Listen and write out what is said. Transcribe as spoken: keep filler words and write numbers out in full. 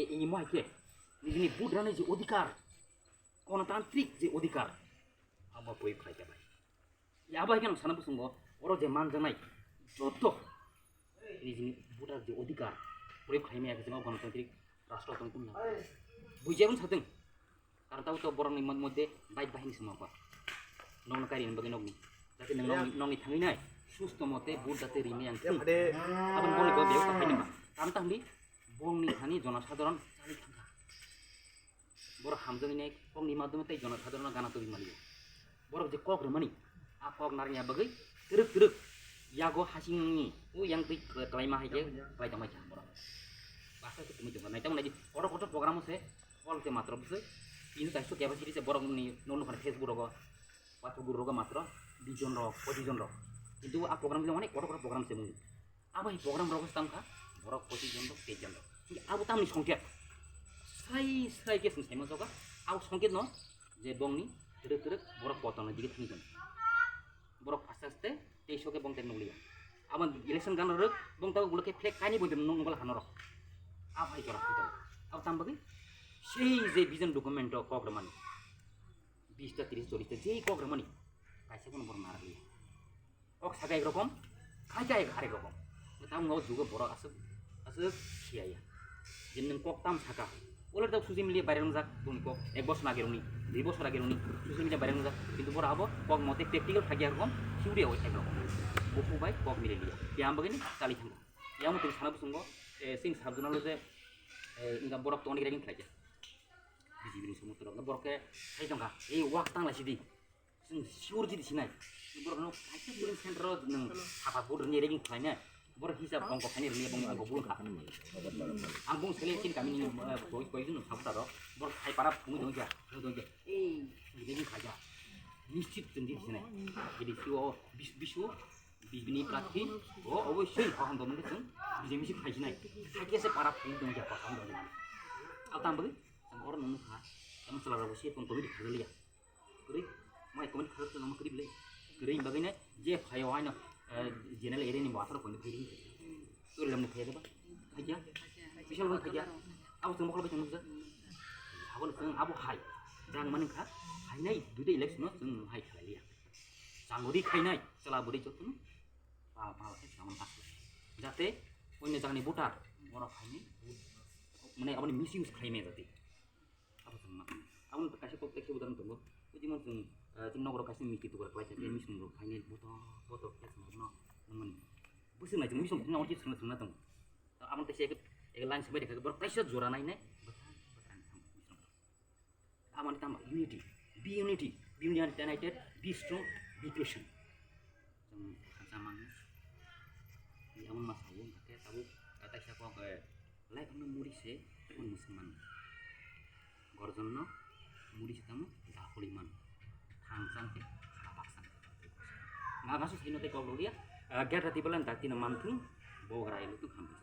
Ini mo hai khe nijini vote rani je odhikar, gonotantrik je odhikar, abo proyog khlai khe bai. Ya bai khe ang sana bwswngo, oro je manjaknai joto nijini voter je odhikar proyog khlai maya khe chwng o gonotantrik rastro tong tong na. Bujiya wng sathung. Karon tabuk to borokni mod-, moddhe bai bahini swngo ba. Nokno kari ni bagwi nokni. Jate nwng nokni, nokni thangwi nai susto mote vote jate rini ang thung. Aboni boni bo bebostha khainai ma. Karon ta hwnwi bongni thani jonosadharon chali thangkha. Borok hamjaknai kokni madhyome tei jonosadharono gana tubui maliya. Borok je kok rwmani, a kok narwkya bagwi twrwk twrwk yago hasingni o yang twi kwlaima hai khe kwlai tongmai kha borok. Basta se kumui tongkha. Naitamo naidi kotor kotor program o se, call se matro bwswi. Tini taisuk capacity se borokni nokno phano Facebook rogo, WhatsApp group rogo matro bish jon rok, pochis jon rok. Kintu a program khe onek kotor kotor program se mung. Abo hai program rogo se tangkha borok pochis jon rok, teish jon rok. Kintu abo tamni songkhe. Srai srai khe chwng saimano kha. Abo songkhe no je bongni twrwk twrwk borok kotorni dige thangwi tongo. Borok aste aste tei soke bong tek nukliya. Aboni election gana rwk bong tabuk ulo khe flag kainwi bo nuk nukla hano rok. Abo hai jora phai tongo. Abo tam bagwi sei je vision document o kok rwmani bish ta, tris, chollis ta je kok rwmani kaisa kono borok narakliya. Kok saka ek rokom, khai kha ek harek rokom. Tamo jugo borok aswk aswk siyaya. Je nwng kok tam saka. Olo tok social media viral wngjak boni kok ek bosor age roni, dui bosor age roni social media viral wngjak. Kintu boro abo kok mote practical khagya rokom, theory abo ek rokom. Buphuk bai kok mili liya. Yang bagini chali thangkha. Yang mutung sana bwswngo, eh, sing sub zonal je, eh, inga borok to onek ragging khlaikha. B J P ni somosto rok borok khe sai tongkha. Ei wak tang lai sidi. Chwng sure jidi sinai. Borok no kaisa polling center o nwng sapa vote rwni ragging khlainai. Borok hisab ongkho khainai rwni bong ang bung kha. Ang bung sele chin kami ni, eh, koi, koi jun sabo taro. Borok sai para phung dong ja, phung dong ja. Ei, ragging khaja. Nischit chwng jidi sinai. Jadi si o bis, bisu, bibini prarthi, o oboisoi kaham dong chwng B J P si khai sinai. Khai khe se para phung dong ja, kaham dong ja. Al tam bagi, ang oro nung kha. Ang sala rabo si pon committee khaja liya. Kwrwi, mai comment khalak tong ma kwrwi bwle. Kwrwi bagwi ne je phaio haino, eh, general area ni bwsarok koino phai ri. Kwrwi lamni phai ba. Phai ya. Bishal bai phai ya. Abo chwng mokol bai chwng nukjak. Abo no chwng abo hai. Jang mani kha. Hainai duita election no chwng hai khlai liya. Changori khainai chwla bwrwi jotono. Pa pa khe chwla man ta. Jate oino jagani voter borok hainai. Mane aboni misuse khlaimaya jate. Abo chwng ma. Aboni kaisa kok kaisa udahoron tongo. O jemon chwng, eh, chwng nokro kaisa misti tukra kwlai kha, tei misong rok phainai bothop bothop khe chwng abono nangmani. Bwswk nai chwng misong thwngna omono swngna swngna tongo. Aboni kaisa ek, ek line swbai rwkha, borok kaisa jora nainai bwthang bwthang thang misong rok. Aboni tamo unity, be unity, be united, be strong, be patient. Chwng khamsa mangno. Ni amo ma sawo, hwnkhe tabuk kaisa kok, eh, lai phangno muri se, tei mwswk mano. Gorjonno muri se tamo daholi mano. Thang chang khe, kha baksa. Nga gasu saino tei kok rwliya, eh, gerda tibalan dakti no manthung, bogra ilo tong khamsa.